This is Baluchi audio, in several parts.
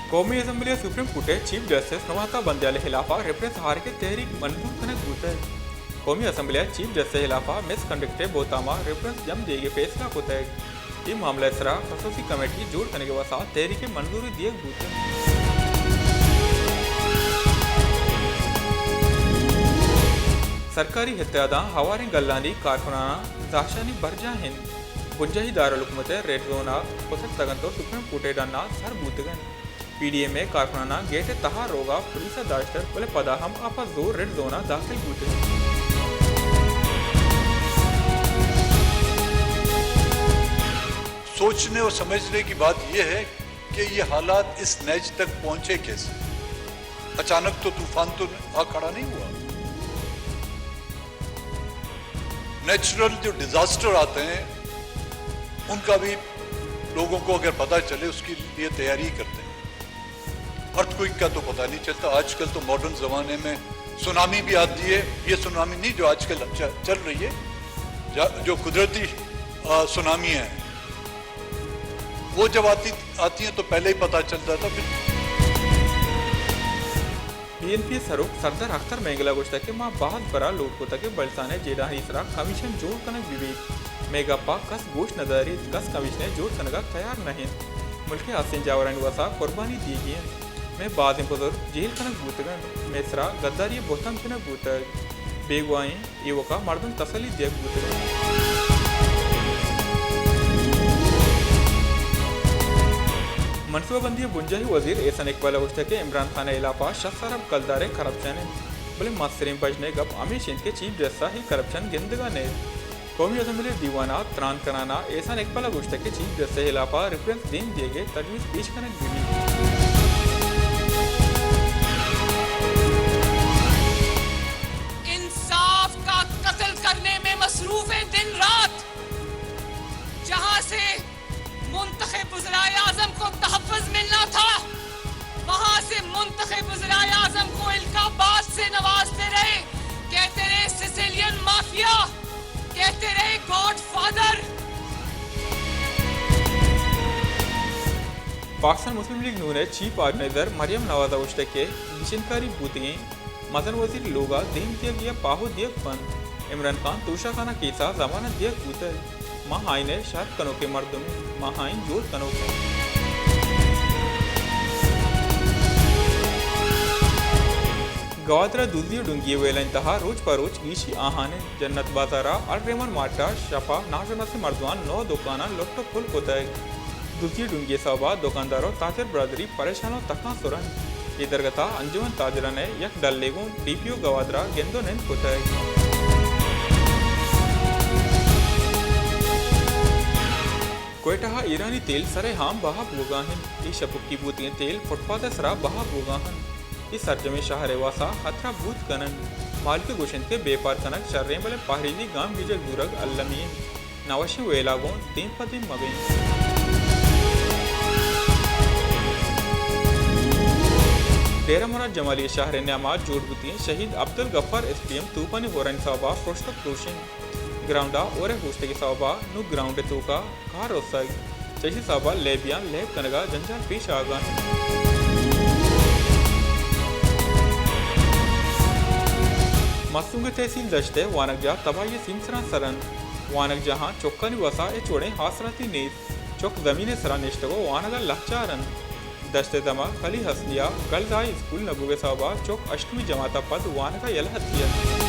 قومی اسمبلی ءَ سپریم کورٹ ءِ چیف جسٹس نوحتا بندیال ءِ ہلاف ءَ ریفرنس ہارک ءِ تحریک منظور کنگ بوتگ۔ قومی اسمبلی ءَ چیف جسٹس ءِ ہلاف ءَ مس کنڈکٹ ءِ بہتام ءَ ریفرنس جم دیگ ءِ فیصلہ کتگ۔ اے معاملہ ءِ سرا خصوصی کمیٹی جوڑ کنگ ءِ واستہ تحریک ءِ منظوری دیگ بوتگ۔ سرکاری اتحاداں ہواریں گلانی کارکناناں زہشانی برجاہ انت۔ بنجاہی دارالحکومت ءِ ریڈ زون ءَ پسرتگ انت ءُ سپریم کورٹ ءِ ڈن ءَ سر بوتگ انت۔ پی ڈی ایم ءِ کارکناناں گیٹ ءِ تہا روگ ءَ پولیس ءَ داشتگ، بلے پدا ہم آ پہ زور ریڈ زون ءَ داخل بوتگ انت۔ سوچنے اور سمجھنے کی بات یہ ہے کہ یہ حالات اس نہج تک پہنچے کیسے؟ اچانک تو طوفان تو آ کھڑا نہیں ہوا۔ نیچرل جو ڈیزاسٹر آتے ہیں، ان کا بھی لوگوں کو اگر پتہ چلے، اس کے لیے تیاری کرتے ہیں۔ ارتھ کوئک کا تو پتہ نہیں چلتا۔ آج کل تو ماڈرن زمانے میں سونامی بھی آتی ہے، یہ سونامی نہیں جو آج کل چ-، چل رہی ہے، جا-، جو قدرتی، آ، سونامی ہے، وہ جب آتی، آتی ہیں تو پہلے ہی پتہ چلتا تھا۔ پھر بی این پی ءِ سروک سردار اختر مینگل ءَ گوشتگ کہ ما باز برا لوٹ کتگ کہ بلوچستان ءِ جیڑہانی سرا کمیشن جوڑ کنگ بہ بیت۔ مئے گپ ءَ کس گوش نہ داریت، کس کمیشنے جوڑ کنگ ءَ تیار نہ انت۔ ملک ءِ ہستیں جاورانی واستا قربانی دیگی انت۔ مئے بازیں بزرگ جیل کنگ بوتگ انت۔ مئے سرا گداری ءِ بہتام جنگ بوتگ۔ بیگواہیں ایوک ءَ مردم تسلی دیگ بوتگ انت۔ منصوبہ بندی ءِ بنجاہی وزیر احسن اقبال ءَ گوشتگ کہ عمران خان ءِ ہلاف ءَ شست ارب کلدار ءِ کرپشن انت، بلے مستریں بژن ءِ گپ ہمیش انت کہ چیف جسٹس ءَ اے کرپشن گندگ ءَ نئیت۔ قومی اسمبلی ءِ دیوان ءَ تران کنان ءَ احسن اقبال ءَ گوشتگ کہ چیف جسٹس ءِ ہلاپ ءَ ریفرنس دیم دیگ ءِ تجویز پیش کنگ بہ بیت۔ انصاف کا قتل کرنے میں مصروف ہیں دن رات، جہاں سے منتخب وزرائے اعظم کو تحفظ ملنا تھا، وہاں سے منتخب وزرائے اعظم کو القابات سے نوازتے رہے، کہتے رہے سسیلین مافیا، کہتے رہے گاڈ فادر۔ پاکستان مسلم لیگ نون ءِ چیف آرگنائزر مریم نواز ءَ گوشتگ کہ گیشینکاری بوتگیں مزن وزیر لوگ ءَ دیم دیگ یا پاہو دیگ بنت۔ عمران خان توشہ خانہ کیس ءَ ضمانت دیگ بوتگ۔ ما آئین ءِ شر کنوکیں مردم ایں، ما آئین جوڑ کنوک ایں۔ گوادر ءَ دزی ءُ ڈنگی ءِ ویلانی تہا روچ پہ روچ گیشی آہان انت۔ جنت بازار ءَ الرحمان مارٹ ءَ شپ ءَ ناشناسیں مردماں نو دکاناں لٹ ءُ پل کتگ۔ دزی ءُ ڈنگی ءِ سوب ءَ دکاندار ءُ تاجر برادری پریشان ءُ تکانسر انت۔ اے درگت ءَ انجمن تاجران ءِ یک ڈلے گوں ڈی پی او گوادر ءَ گند ءُ نند کتگ۔ کوئٹہ ءَ ایرانی تیل سر ءِ ہام بہا بوگ ءَ انت۔ اے شپکی بوتگیں تیل فٹ پاتھ ءِ سرا بہا بوگ ءَ انت۔ اے سرجمیں شہر ءِ واستا خطرہ بوت کن انت۔ مالک گوش انت کہ بیپار کنگ شریں، بلے پہریزی گامگیجگ زورگ المی انت۔ نہ وشیں ویلا گوں دیم پہ دیم مہ بیں۔ ڈیرہ مراد جمالی ءِ شہر ءِ نیام ءَ جوڑ بوتگیں شہید عبدالغفار اسٹیڈیم توپانی ہورانی سوب ءَ پرشت ءُ پروش انت۔ گراؤنڈ ءَ ہور ءِ ہوشتگی سوب ءَ نوں گراؤنڈ ءِ توک ءَ کار رستگ۔ چہ ایشی سوب ءَ لیبیاں لیب کنگ ءَ جنجال پیش آگا انت۔ مستونگ ءِ تحصیل دشت ءِ وانگجاہ تباہی ءِ سیمسراں سر انت۔ وانگجاہاں چکانی واسا ہچ وڑیں آسراتی نیست۔ چک زمین ءِ سرا نشتگ ءُ وانگ ءَ لہچار انت۔ دشت ءِ دمگ کلی ہسنی ءَ گرلز ہائی اسکول نہ بوگ ءِ سوب ءَ چک ہشتمی جماعت ءَ پد وانگ ءَ یلہ دئیگ۔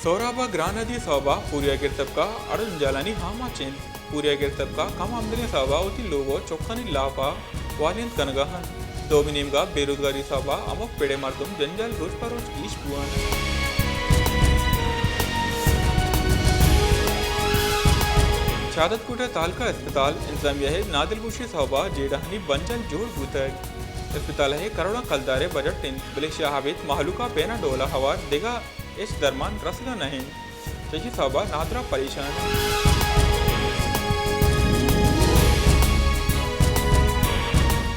سہراب ءَ گران ندی ءِ سوب ءَ پوریا گرتبک ءَ اڑ جنجالانی آماچ انت۔ پوریا گرتبک ءَ کم آمدنی ءِ سوب ءَ وتی لوگ ءُ چکانی لاپ ءَ والیند کنگ ءَ انت۔ دومی نیمگ ءَ بے روزگاری ءِ سوب ءَ ہمک پڑ ءِ مردم جنجال روچ پہ روچ گیش بوان انت۔ شہادت کوٹ ءِ تالکہ اسپتال انتظامیہ ءِ نادلگوشی ءِ سوب ءَ جیڑہانی بنجل جوڑ بوتگ۔ اسپتال ءَ کروڑاں کلدار ءِ بجٹ انت، بلے شاہ ابید مہلوک ءَ پین ءُ ڈول ءِ ہوار دگہ ہچ درمان رسگ ءَ نہ انت۔ چہ ایشی سوب ءَ نادراہ پریشان انت۔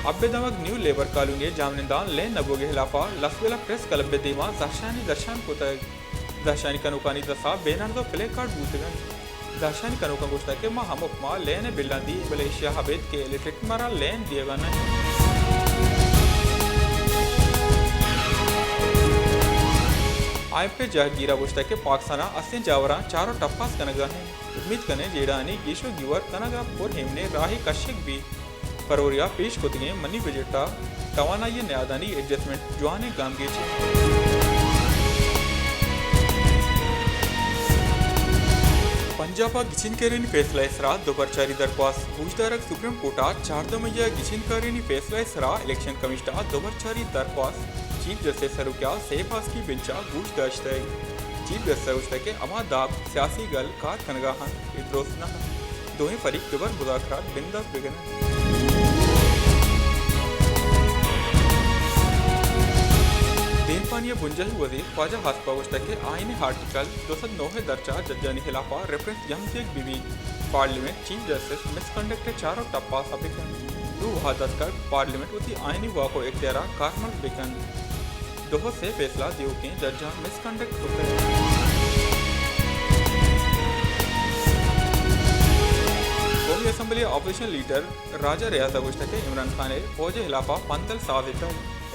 ابے دمگ نیو لیبر کالونی ءِ جاہمننداں لین نہ بوگ ءِ ہلاپ ءَ لسبیلہ پریس کلب ءِ دیما زہرشانی درشان کتگ۔ زہرشانی کنوکانی دست ءَ بینرز ءُ پلے کارڈ بوتگ انت۔ زہرشانی کنوکاں گوشتگ کہ ما ہمک ماہ لین ءِ بلاں دی، بلے ایشی ءَ ابید کہ الیکٹرک مارا لین دیگ ءَ نہ انت۔ آئی ایم ایف ءِ جہگیر ءَ گوشتگ کہ پاکستان ءَ استیں جاوراں چار ءُ ٹپاس کنگ ءَ انت۔ امیت کنیں جیڑہانی گیش ءُ گیوار کنگ ءَ پر ایمنیں راہے کشگ بیت۔ پروری ءَ پیش کتگیں منی بجٹ ءَ توانائی ءِ نہادانی ایڈجسٹمنٹ جوانیں گامگیجے۔ پنجاب ءَ گچین کارانی فیصلہ ءِ سرا دوبرچاری درخواست۔ گوشدارگ، سپریم کورٹ ءَ چاردہ مئی ءَ گچین کارانی فیصلہ ءِ سرا الیکشن کمیشن ءَ دوبرچاری درخواست۔ چیف جسٹس سروکیا سے باسکی بنچ ءَ گوش داشتگ۔ چیف جسٹس ءَ گوشتگ کہ ہما داب سیاسی گل کار کنگ ءَ انت، اے درست نہ انت۔ دوئیں فریق دوبر مذاکرات بندات بہ کن انت۔ دیمپانی ءِ بنجاہی وزیر خواجہ آصف ءَ گوشتگ کہ آئین ءِ آرٹیکل دو سد نو ءِ درچ ءَ ججانی ہلاپ ءَ ریفرنس جم دیگ بہ بیت۔ پارلیمنٹ چیف جسٹس مس کنڈکٹ ءِ چار ءُ ٹپاس ءَ بہ کنت۔ نوں وہد اتکگ پارلیمنٹ وتی آئینی واک ءُ اختیار ءَ کارمرز بہ کنت۔ دوہ سے فیصلہ دیوکیں ججاں مس کنڈکٹ کتگ۔ قومی اسمبلی ءِ اپوزیشن لیڈر راجہ ریاض ءَ گوشتگ کہ عمران خان ءِ فوج ءِ ہلاپ ءَ پندل سازتگ۔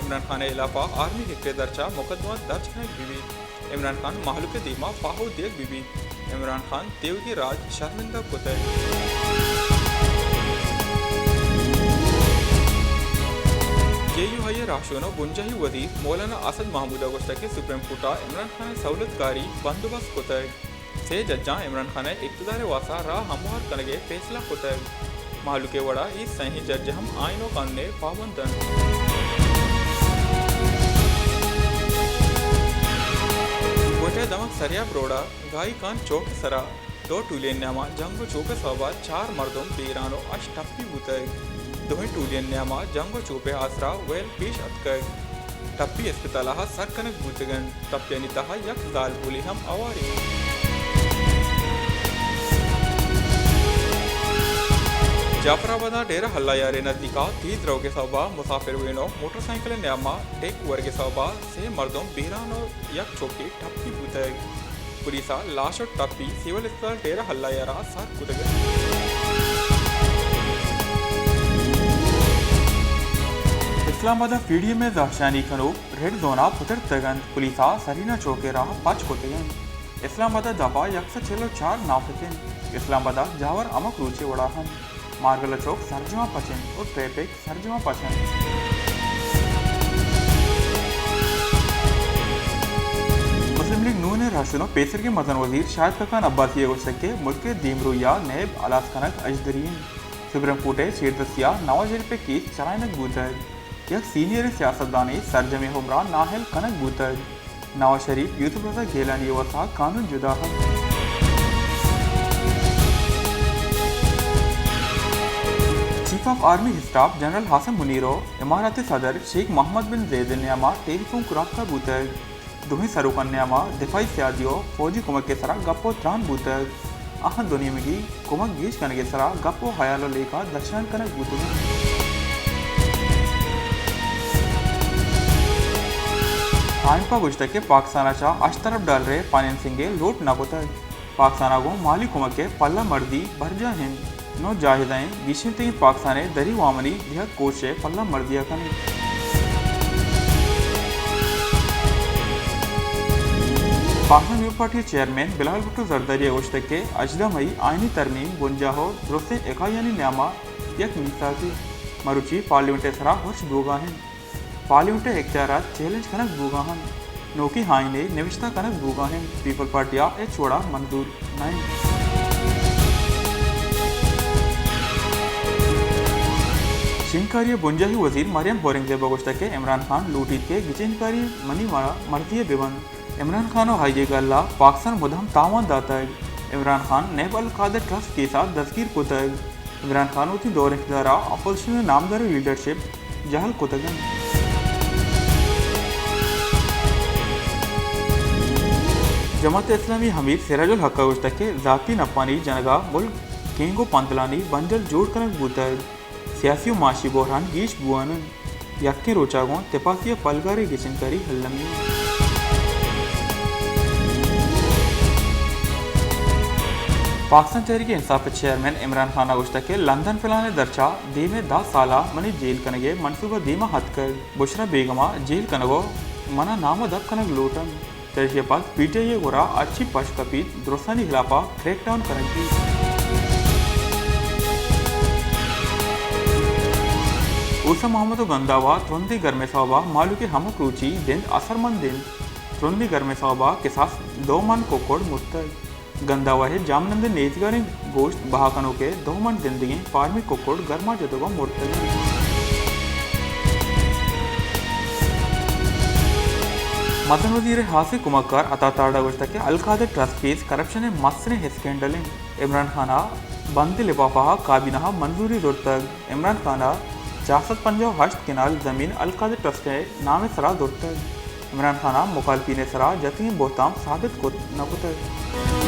عمران خان ءِ ہلاپ ءَ آرمی ایکٹ ءِ درچ ءَ مقدمہ درج کنگ بہ بیت۔ عمران خان مہلوک ءِ دیم ءَ پاہو دیگ بہ بیت۔ عمران خان تیوگیں راج شرمندہ کتگ۔ جے یو آئی ءِ راہشون ءُ بنجاہی وزیر مولانا اسد محمود ءَ گوشتگ کہ سپریم کورٹ ءَ عمران خان ءِ سہولت کاری بندوبست کتگ۔ سے ججاں عمران خان ءِ اقتدار ءِ واستہ راہ ہموار کنگ ءِ فیصلہ کتگ۔ مہلوک ءِ وڑا اے سئیں جج ہم آئین ءُ قانون ءِ پابند انت۔ کوئٹہ ءِ دمگ سریاب روڈ ءَ گائی کان چوک ءِ سرا دو ٹولی ءِ نیام ءَ جنگ ءُ چوپ ءِ سوب ءَ چار مردم بیران ءُ ہشت ٹپی بوتگ۔ دوئیں ٹولی ءِ نیام ءَ جنگ ءُ چوپ ءِ آسرا ویل پیش اتکگ۔ ٹپی اسپتال ءَ سر کنگ بوتگ انت۔ ٹپیانی تہا یک زالبولے ہم ہوار انت۔ جعفر آباد ءَ ڈیرہ اللہ یار ءِ نزیک ءَ تیز روگ ءِ سوب ءَ مسافر وین ءُ موٹر سائیکل ءِ نیام ءَ ڈیک ورگ ءِ سوب ءَ سے مردم بیران ءُ یک چکے ٹپی بوتگ۔ پولیس ءَ لاش ءُ ٹپی سول اسپتال ڈیرہ اللہ یار ءَ سر کتگ انت۔ اسلام آباد ءَ پی ڈی ایم ءِ زہرشانی کنوک ریڈ زون ءَ پترتگ انت، پولیس ءَ سرینا چوک ءِ راہ پچ کتگ انت۔ اسلام آباد ءِ دپ ءَ یک سد چل ءُ چار نافذ انت۔ اسلام آباد ءَ جاور ہمک روچ ءِ وڑا انت۔ مارگلہ چوک سرجماں پچ انت ءُ ٹریفک سرجماں پچ انت۔ مسلم لیگ نون ءِ رہشون ءُ پیسرگیں مزن وزیر شاہد خاقان عباسی ءَ گوشتگ کہ ملک ءِ دیمروئی ءَ نیب ہلاس کنگ اژدری انت۔ سپریم کورٹ ءِ چیردستی ءَ نواز شریف ءِ کیس چلائینگ بوتگ۔ یک سینئریں سیاستدانے سرجمیں عمر ءَ نااہل کنگ بوتگ۔ نواز شریف، یوسف رضا گیلانی ءِ واستہ قانون جدا انت۔ Chief of army staff general Asim Munir ءُ امارات ءِ صدر شیخ محمد بن زید ءِ نیام ءَ ٹیلی فونک رابطہ بوتگ۔ دوئیں سروکانی نیام ءَ دفاعی سیادی ءُ فوجی کمک ءِ سرا گپ ءُ تران بوتگ۔ آہاں دو نیمگی کمک گیش کنگ ءِ سرا گپ ءُ ہیال ءُ لیکہ درشان کنگ بوتگ انت۔ آئی ایم ایف ءَ گوشتگ کہ پاکستان ءَ چہ ہشت ارب ڈالر ءِ فنانسنگ ءِ لوٹ نہ کتگ۔ پاکستان ءَ گوں مالی کمک ءِ پلہ مردی برجاہ انت۔ نوں جاہزیں گیشینتگیں پاکستان ءِ دری وامنی دیہگ کوش ءِ پلہ مردی ءَ کنیں۔ پاکستان پیپلز پارٹی ءِ چیئرمین بلال بھٹو زرداری ءَ گوشتگ کہ ہژدہ مئی آئینی ترمیم بنجاہ ءُ درستیں اکائیانی نیام ءَ یک میتاگے مروچی پارلیمنٹ ءِ سرا ہرش بوگ ءَ انت۔ پارلیمنٹ ءِ اختیارات چیلنج کنگ بوگ ءَ انت۔ نوکیں آئینے نبشتہ کنگ بوگ ءَ انت، پیپلز پارٹی ءَ ہچ وڑ ءَ منظور نہ انت۔ شنگکاری ءِ بنجاہی وزیر مریم اورنگزیب ءَ گوشتگ کہ عمران خان لوٹیت کہ گچینکاری منی مرضی ءَ بہ بنت۔ عمران خان ءُ آئی ءِ گل ءَ پاکستان ءَ مدام تاوان داتگ۔ عمران خان ءَ نیب القاعدہ ٹرسٹ کیس ءَ دزگیر کتگ۔ عمران خان ءَ وتی دور اقتدار ءَ اپوزیشن ءِ نامداریں لیڈرشپ جہل کتگ انت۔ جماعت اسلامی ءِ امیر سراج الحق ءَ گوشتگ کہ ذاتی نپانی جنگ ءَ ملک کینگ ءُ پندلانی بنجل جوڑ کنگ بوتگ۔ سیاسی ءُ معاشی بحران گیش بوان انت۔ یکیں روچ ءَ گوں تپاکی ءِ پلگار ءِ گچینکاری المی انت۔ پاکستان تحریک انصاف ءِ چیئرمین عمران خان ءَ گوشتگ کہ لندن پلان ءِ درچ ءَ دیم ءِ دہ سال ءَ منی جیل کنگ ءِ منصوبہ دیم ءَ اتکگ۔ بشریٰ بیگم ءِ جیل کنگ ءَ من ءَ نام ءَ دپ کنگ لوٹ انت۔ چریشی ءَ پد پی ٹی آئی ءِ گورا ہرچی پش کپیت، درستانی ہلاپ ءَ کریک ڈاؤن کنگ بیت۔ اوسا محمد ءُ گنداوا ءَ ترندیں گرمے سوب ءَ مہلوک ءِ ہمک روچی زند اثرمند انت۔ ترندیں گرمے سوب ءَ کساس دو من ککڑ مرتگ۔ گنداوا ءِ جامنند ءِ نیزگاریں گوشت بہا کنوک ءِ دو من زندگیں فارمی ککڑ گرما جتگ ءُ مرتگ انت۔ مزن وزیر ءِ ہاسیں کمکار عطا تارڑ ءَ گوشتگ کہ القادر ٹرسٹ کیس کرپشن ءِ مستریں اسکینڈل انت۔ عمران خان ءَ بندیں لپافہ ءَ کابینہ ءَ منظوری زرتگ۔ عمران خان ءَ چار سد پنجاہ ءُ ہشت کنال زمین القادر ٹرسٹ ءِ نام ءِ سرا زرتگ۔ عمران خان ءَ مخالفین ءِ سرا جتگیں بہتام ثابت کت نہ کتگ۔